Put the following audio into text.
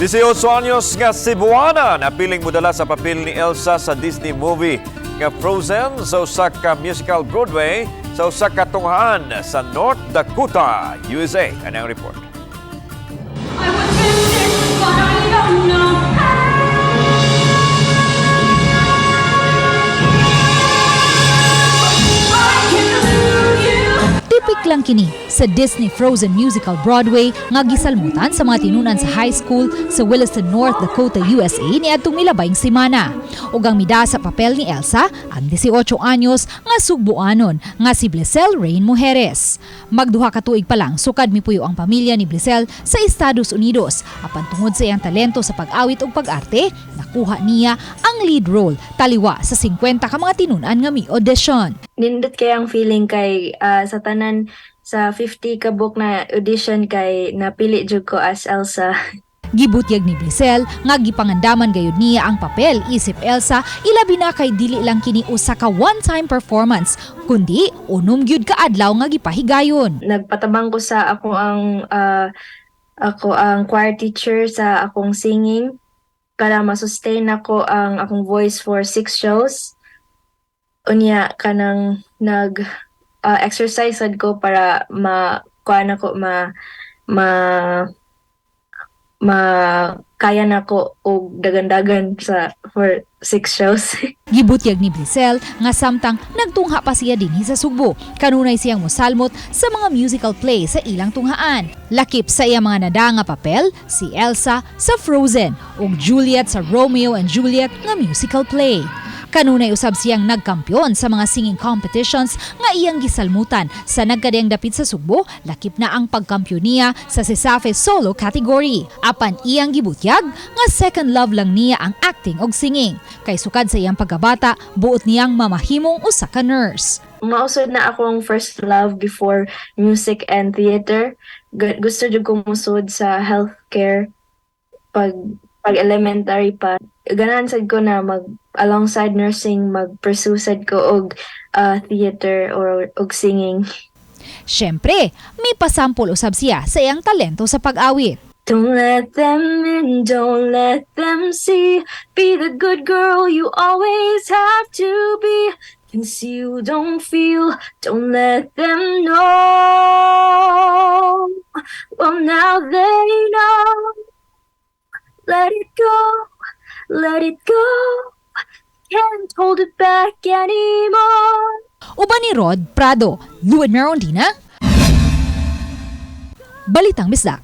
18 anyos nga Cebuana napiling modala sa papel ni Elsa sa Disney movie nga Frozen sa usa ka musical Broadway sa usa ka tunghaan sa North Dakota, USA. Kanang report. I was tempted, but I don't know how. I can lose you. Tipik lang kini sa Disney Frozen Musical Broadway nga gisalmutan sa mga tinunan sa high school sa Williston, North Dakota, USA niadtong milabayng semana. Ug ang mida sa papel ni Elsa ang 18 anyos nga Sugbuanon nga si Blecel Rain Mujeres. Magduha ka tuig pa lang sukad mipuyo ang pamilya ni Blecel sa Estados Unidos. Apan tungod sa iyang talento sa pag-awit ug pag-arte, nakuha niya ang lead role taliwa sa 50 ka mga tinunan nga mi-audition. Nindot kay ang feeling kay sa tanan sa 50 ka book na audition kay napili jud ko as Elsa. Gibutyag ni Blisel nga gipangandaman gayud niya ang papel isip Elsa, ilabi na kay dili lang kini usa ka one-time performance kundi unom gyud ka adlaw nga gipahigayon. Nagpatabang ko sa ako ang choir teacher sa akong singing para ma-sustain ako ang akong voice for six shows. Unya kanang nag exercise sad ko para ma kuan ako ma ma ma kaya nako og dagan-dagan sa for six shows. Gibutyag ni Blisel nga samtang nagtungha pa siya dinhi sa Sugbo, kanunay siyang mosalmot sa mga musical play sa ilang tunghaan. Lakip sa iyang mga nada nga papel si Elsa sa Frozen ug Juliet sa Romeo and Juliet nga musical play. Kanunay usab siyang nagkampiyon sa mga singing competitions nga iyang gisalmutan sa nagkadiyang dapit sa Sugbo, lakip na ang pagkampiyon niya sa Cesafe solo category. Apan iyang gibutyag nga second love lang niya ang acting og singing. Kay sukad sa iyang pagkabata, buot niyang mamahimong usa ka nurse. Mausod na akong first love before music and theater. Gusto jud ko musod sa healthcare pag elementary pa. Ganahan sad ko na mag alongside nursing mag-pursue sad ko og theater or og singing. Siyempre, may pasampol usab siya sa iyang talento sa pag-awit. Don't let them in, don't let them see. Be the good girl you always have to be. Conceal, don't feel, don't let them know. Well, now they know. Let it go, let it go. Can't hold it back anymore. Uban ni Rod Prado, Luan Merondina, Balitang Bisdak.